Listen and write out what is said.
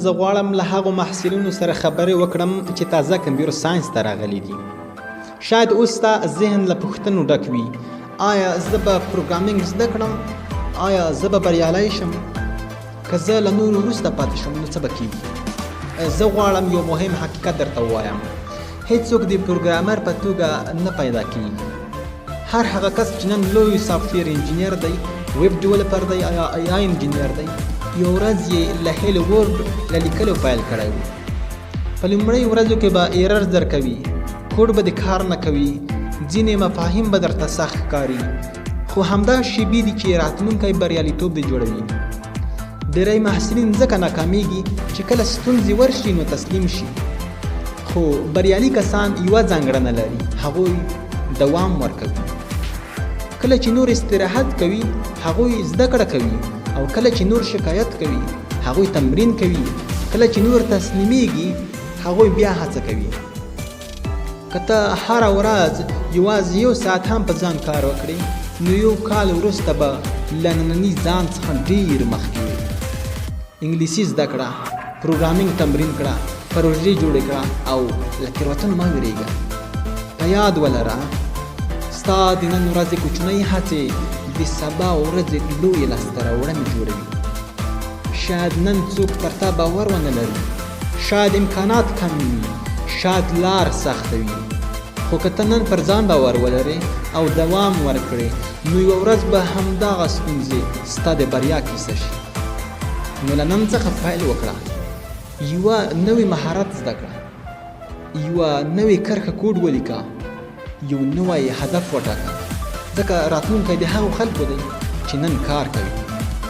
زه غواړم له هغو محصلینو سره خبرې وکړم چې تازه کمپیوټر ساینس ته راغلي دي. شاید اوس ستا ذهن له پوښتنو ډک وي. آیا زه به پروګرامینګ زده کړم؟ آیا زه به بریالی شم؟ که زه له نورو وروسته پاتې شم نو څه به کیږي؟ زه غواړم یو مهم حقیقت درته ووایم. هیڅوک د پروګرامر په توګه نه پیدا کیږي. هر هغه کس چې نن لوی سافټویر انجینر دی، ویب ډیولپر دی یا ای آی انجینر دی، یو ورځ یې له هیلو ورډ له لیکلو پیل کړی و. په لومړیو ورځو کې به ایررز درکوي، کوډ به د کار نه کوي، ځینې مفاهیم به درته سخت ښکاري، خو همدا شیبې دي چې راتلونکی بریالیتوب دې جوړوي. ډیری محصلین ځکه ناکامیږي چې کله ستونزې ورشي نو تسلیم شي. خو بریالي کسان یوه ځانګړنه لري، هغوی دوام ورکوي. کله چې نور استراحت کوي، هغوی زده کړه کوي، او کله چې نور شکایت کوي، هغوی تمرین کوي. کله چې نور تسلیمیږي، هغوی بیا هڅه کوي. که ته هره ورځ یوازې یو ساعت هم په ځان کار وکړې، نو یو کال وروسته به له ننني ځان څخه ډیر مخکې وې. انګلیسي زده کړه، پروګرامینګ تمرین کړه، پروژې جوړې کړه او له تېروتنو مه وېرېږه. په یاد ولره، ستا د نن ورځې کوچنۍ هڅې د سبا ورځې لویې لاسته راوړنې جوړوي. شاید نن څوک پر تا باور ونه لري، شاید امکانات کم وي، شاید لار سخته وي، خو که ته نن پر ځان باور ولرې او دوام ورکړې، نو یوه ورځ به همدغه ستونزې ستا د بریا کیسه شي. نو له نن څخه پیل وکړه، یوه نوې مهارت زده کړه، یوه نوې کرښه کوډ ولیکه، یو نوی هدف وټاکه، ځکه راتلونکی د هغو خلکو دی چې نن کار کوي.